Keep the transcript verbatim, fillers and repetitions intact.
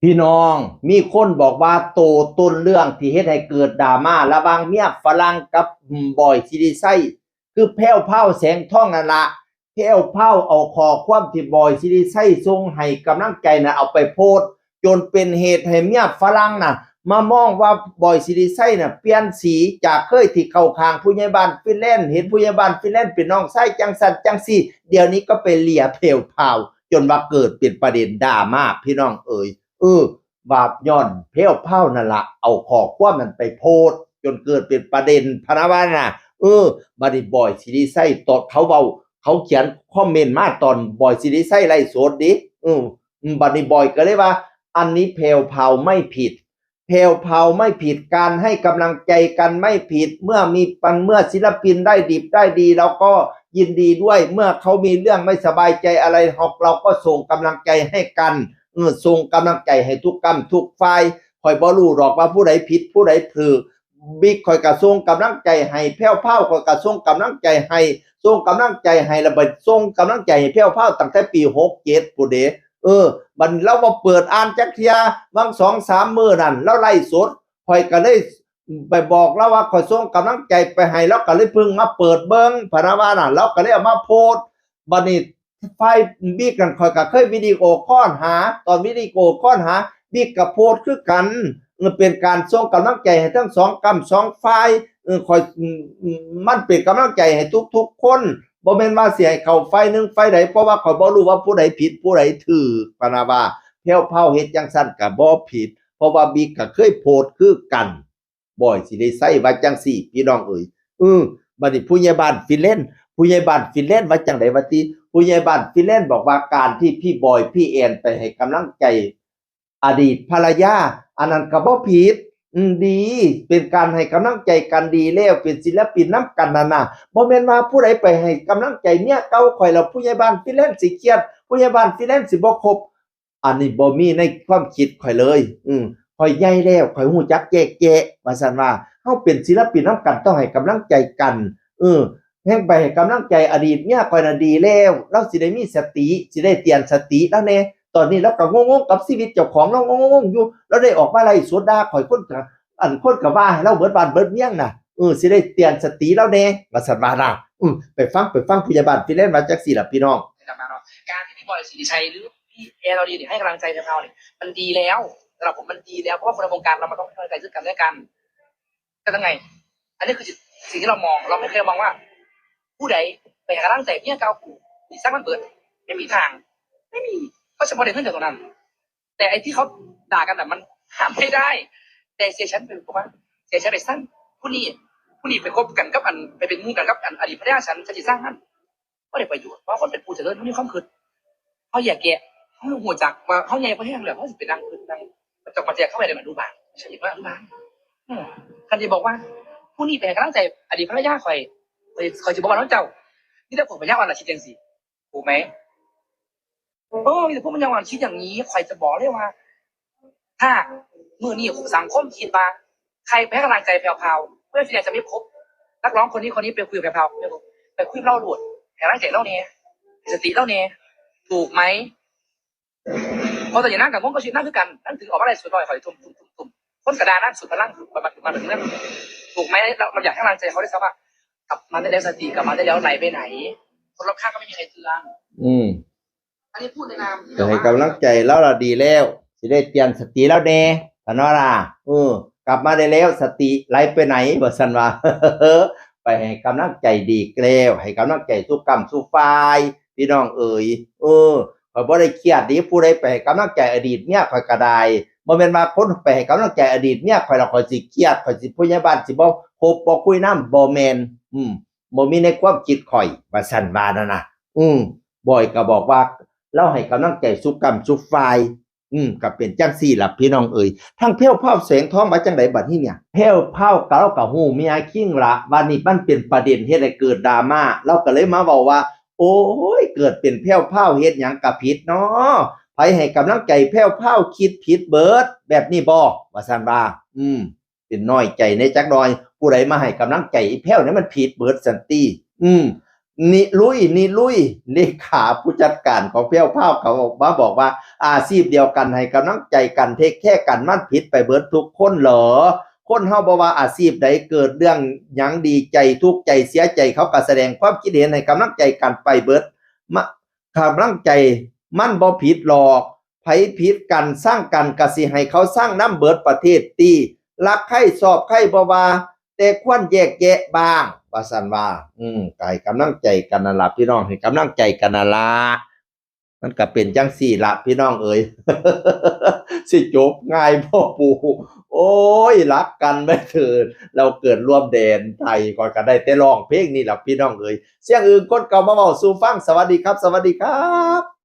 พี่น้อง มีคนบอกว่าโตต้นเรื่องที่เฮ็ดให้เกิดดราม่าระหว่างเมียฝรั่งกับ อืม บอยสิริชัย คือแพรวพราว แสงทองนั่นละ แพรวพราวเอาข้อความที่บอยสิริชัยส่งให้กำลังใจน่ะเอาไปโพสต์ จนเป็นเหตุให้เมียฝรั่งน่ะ มามองว่าบอยสิริชัยน่ะเปลี่ยนสีจากเคยที่เข้าข้างผู้ใหญ่บ้านฟินแลนด์ เห็นผู้ใหญ่บ้านฟินแลนด์เป็นน้องชายจังซั่นจังซี่ เดี๋ยวนี้ก็ไปเลียแพรวพราว จนว่าเกิดเป็นประเด็นดราม่า พี่น้องเอ๋ย เออ ว่าย้อนแพรวพราวนั่นละเอาข้อความนั้นไปโพสต์ จนเกิดเป็นประเด็นพะนะว่าน่ะ เออ บัดนี้บอยสิริชัยตอบเขาเว้า เขาเขียนคอมเมนต์มาตอนบอยสิริชัยไลฟ์สดดิ เออ อืม บัดนี้บอยก็เลยว่า อันนี้แพรวพราวไม่ผิด แพรวพราวไม่ผิด การให้กำลังใจกันไม่ผิด เมื่อมีปัน เมื่อศิลปินได้ดิบได้ดี เราก็ยินดีด้วย เมื่อเขามีเรื่องไม่สบายใจอะไร เรา เราก็ส่งกำลังใจให้กัน เออ ส่งกำลังใจให้ทุกกำทุกฝ่าย ข้อยบ่รู้ดอกว่าผู้ใดผิดผู้ใดถูก บิ๊กข้อยก็ส่งกำลังใจให้ แพรวพราวข้อยก็ส่งกำลังใจให้ ส่งกำลังใจให้ แล้วบัดส่งกำลังใจให้แพรวพราวตั้งแต่ปีหกเจ็ดพู้นเด้ เออ บัดนี้ลาวบ่เปิดอ่านจักเทื่อ หว่างสองสามมื้อนั่นลาวไลฟ์สด ข้อยก็เลยไปบอกลาวว่าข้อยส่งกำลังใจไปให้ ลาวก็เลยเพิ่งมาเปิดเบิ่งพะนะว่าน่ะ ลาวก็เลยเอามาโพสต์ บัดนี้ฝ่ายบิ๊กนั่นข้อยก็เคยวิดีโอคอลหา ตอนวิดีโอคอลหา บิ๊กก็โพสต์คือกัน เออ เป็นการส่งกำลังใจให้ทั้งสองกำสองฝ่าย เออ ข้อย อืม อืม มันเป็นกำลังใจให้ทุกๆคน บ่แม่นว่าสิให้เข้าฝ่ายหนึ่งฝ่ายใด เพราะว่าข้อยบ่รู้ว่าผู้ใดผิดผู้ใดถูก พะนะว่า แพรวพราวเฮ็ดจังซั่นก็บ่ผิด เพราะว่าบิ๊กก็เคยโพสต์คือกัน บอยสิริชัยว่าจังซี่ พี่น้องเอ๋ย เออ บัดนี้ผู้ใหญ่บ้านฟินแลนด์ ผู้ใหญ่บ้านฟินแลนด์ว่าจังใดวะติ ผู้ใหญ่บ้านฟินแลนด์บอกว่าการที่พี่บอยพี่แอนไปให้กำลังใจอดีตภรรยา อันนั้นก็บ่ผิด อืม ดี เป็นการให้กำลังใจกันดีแล้ว เป็นศิลปินนำกันนั่นน่ะ บ่แม่นว่าผู้ใดไปให้กำลังใจเมียเก่าข้อยแล้ว ผู้ใหญ่บ้านฟินแลนด์สิเครียด ผู้ใหญ่บ้านฟินแลนด์สิบ่คบ อันนี้บ่มีในความคิดข้อยเลย อืม ข้อยใหญ่แล้ว ข้อยรู้จักแยกแยะ ว่าซั่นว่า เฮาเป็นศิลปินนำกันต้องให้กำลังใจกัน เออ แฮ่งไปให้กำลังใจอดีตเมียข้อยน่ะดีแล้ว ลาวสิได้มีสติ สิได้เตือนสติลาวแหน่ ตอนนี้ลาวก็งงๆกับชีวิตเจ้าของ ลาวงงๆอยู่ ลาวได้ออกมาไลฟ์สดด่าข้อย คนก็ อันคนก็ว่าให้ลาวเบิดบ้านเบิดเมืองน่ะ เออ สิได้เตือนสติลาวแหน่ ว่าซั่นว่าน่ะ อืม ไปฟัง ไปฟังผู้ใหญ่บ้านฟินแลนด์ว่าจังซี่ล่ะพี่น้อง การที่พี่บอยสิริชัยหรือพี่แอนอรดีเนี่ยให้กำลังใจแพรวพราวเนี่ยมันดีแล้ว สำหรับผมมันดีแล้ว เพราะว่าคนในวงการเรามันต้องให้กำลังใจซึ่งกันและกัน ก็ยังไง อันนี้คือสิ่งที่เรามอง เราไม่เคยมองว่า ผู้ใดไปให้กำลังใจเมียเก่ากู อีสักมันเบิด ไม่มีทาง ไม่มี ก็เฉพาะในเรื่องเดียวกันนั้น แต่ไอ้ที่เขาด่ากันน่ะมันห้ามไม่ได้ แต่เสียฉันไปบอกว่า เสียฉันไปสร้างผู้นี้ ผู้นี้ไปคบกันกับอัน ไปเป็นหมู่กันกับอันอดีตภรรยาฉัน ฉันสิสร้างมัน บ่ได้ประโยชน์ เพราะคนเป็นผู้เจริญมันมีความคิด เขาแยกแยะ เขารู้จักว่าเขาใหญ่พอแฮงแล้ว เขาสิไปนั่งคิดนั่ง จักมาแจกเข้าไปในอนุบาล ฉันสิว่าอนุบาล อืม คันสิบอกว่า ผู้นี้ไปให้กำลังใจอดีตภรรยาข้อย ข้อย ข้อยสิบอกว่าน้องเจ้า นี่ถ้าผมปัญญาอ่อนล่ะคิดจังซี่ ถูกไหม โอ้ มีแต่พวกปัญญาอ่อนคิดอย่างนี้ ข้อยจะบอกเลยว่า ถ้ามื้อนี้สังคมคิดว่า ใครไปให้กำลังใจแพรวพราว เพื่อนที่จะไม่พบ นักร้องคนนี้คนนี้ไปคุยกับแพรวพราว ไปคุยกับลาวโลด ให้กำลังใจลาวแหน่ ให้สติลาวแหน่ ถูกไหม เพราะตอนนี้นางก็งงกับชีวิตนางคือกัน นางถึงออกมาไลฟ์สดหน่อย ข้อยทุ่มทุ่มทุ่มทุ่ม คนก็ด่านางสุดพลัง บัดบัดบัดบัดนั้น ถูกไหม เรา เราอยากให้กำลังใจเขาด้วยซ้ำว่า กลับมาได้แล้วสติ กลับมาได้แล้ว ไหลไปไหน คนรอบข้างก็ไม่มีใครเตือน อืม อันนี้พูดในนามที่ จะให้กำลังใจลาวล่ะดีแล้ว สิได้เตือนสติลาวแหน่ พะนะว่าล่ะ เออ กลับมาได้แล้ว สติไหลไปไหน ว่าซั่นว่า ไปให้กำลังใจดีแล้ว ให้กำลังใจทุกกำทุกฝ่าย พี่น้องเอ๋ย เออ ข้อยบ่ได้เครียดเด้ ผู้ใดไปให้กำลังใจอดีตเมียข้อยก็ได้ บ่แม่นว่าคนไปให้กำลังใจอดีตเมียข้อยแล้วข้อยสิเครียด ข้อยสิ ผู้ใหญ่บ้านสิบ่คบบ่คุยนำ บ่แม่น อืม บ่มีในความคิดข้อย ว่าซั่นว่านั่นน่ะ อืม บอยก็บอกว่าลาวให้กำลังใจซุกำซุฝ่าย อืม ก็เป็นจังซี่ล่ะพี่น้องเอ๋ย ทางแพรวพราวแสงทองว่าจังใดบัดนี้เนี่ย แพรวพราวก็ ลาวก็ฮู้เมียคิงละ ว่านี่มันเป็นประเด็นเฮ็ดให้เกิดดราม่า ลาวก็เลยมาเว้าว่า โอ้ย เกิดเป็นแพรวพราวเฮ็ดหยังก็ผิดเนาะ ไผให้กำลังใจแพรวพราวคิดผิดเบิด แบบนี้บ่ ว่าซั่นว่า อืม เป็นน้อยใจแหน่จักหน่อย ผู้ใดมาให้กำลังใจอีแพรวเนี่ยมันผิดเบิดซั้นติ อืม นิลุย นิลุย เลขาผู้จัดการของแพรวพราวเขาออกมาบอกว่า อาชีพเดียวกันให้กำลังใจกัน เทคแคร์กัน มันผิดไปเบิดทุกคนเหรอ คนเฮาบ่ว่าอาชีพใด เกิดเรื่องหยัง ดีใจ ทุกข์ใจ เสียใจ เขาก็แสดงความคิดเห็นให้กำลังใจกันไปเบิด มะ กำลังใจมันบ่ผิดหรอก ไผผิดกัน ซังกัน ก็สิให้เขาซังนำเบิดประเทศติ รักใคร่ชอบใคร่บ่ว่า แต่ควรแยกแยะบ้าง ว่าซั่นว่า อืม ก็ให้กำลังใจกันนั่นล่ะพี่น้อง ให้กำลังใจกันนั่นล่ะ มันก็เป็นจั่งซี้ล่ะพี่น้องเอ๋ย สิจบง่ายบ่ปู่ โอ้ย รักกันไม่เถิด เราเกิดร่วมแดนไทย ก็ ก็ได้แต่ร้องเพลงนี่ล่ะพี่น้องเอ๋ย เสียงอื่นคนเก่ามาเว้าสู่ฟัง สวัสดีครับ สวัสดีครับ